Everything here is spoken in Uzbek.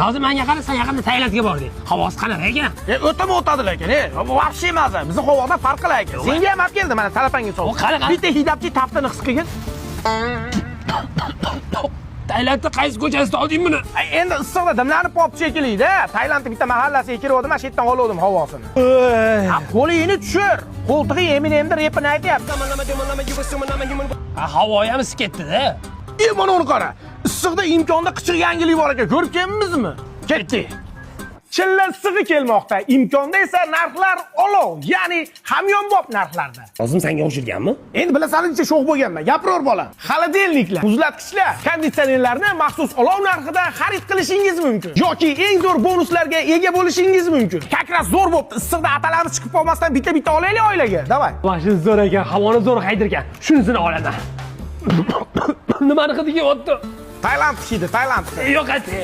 Hozir menga qara, sen yaqinda Tailandga bording. Havosi qanaqa ekan? O'tami o'tadi lekin, вообще maza. Bizni havodan farqi lekin. Senga ham olib keldi, mana salapangga O solib. qanaqa? Bitta hidabchi taftini his qilgin. Tailandda qaysi ko'chasida olding buni? Ay, endi issiqda dimlanib qolibdi shekilli-da. Tailandda bitta mahallasiga kirgandim, mana shu yerdan olgandim havosini. Ha, qo'lingni tushir. Qo'ltig'i Eminemni repini aytyapti. Ha, havo ham isib ketdi-da. Mana uni qara. Issiqda imkonda qichiq yangilik bor ekan. Ko'rib kelmizmi? Ketdik. Chilla issig'i kelmoqda. Imkonda esa narxlar olov, ya'ni hamyonbop narxlarda. Hozir senga qo'shilganmi? Endi bilasanizcha sho'x bo'lganman. Gapiraver bola. Холодильник lar, muzlatgichlar, konditsionerlarni maxsus olov narxida xarid qilishingiz mumkin. Yoki eng zo'r bonuslarga ega bo'lishingiz mumkin. Как раз zo'r bo'pti. Issiqda atalamiz chiqib qolmasdan bitta-bitta olaylik oilaga. Давай. Mana zo'r ekan, havoni zo'r haydirkan. Shunisini olaman. Nimani hidi kelyapti? Tailand hidi, Tailand. Yo'q, ati.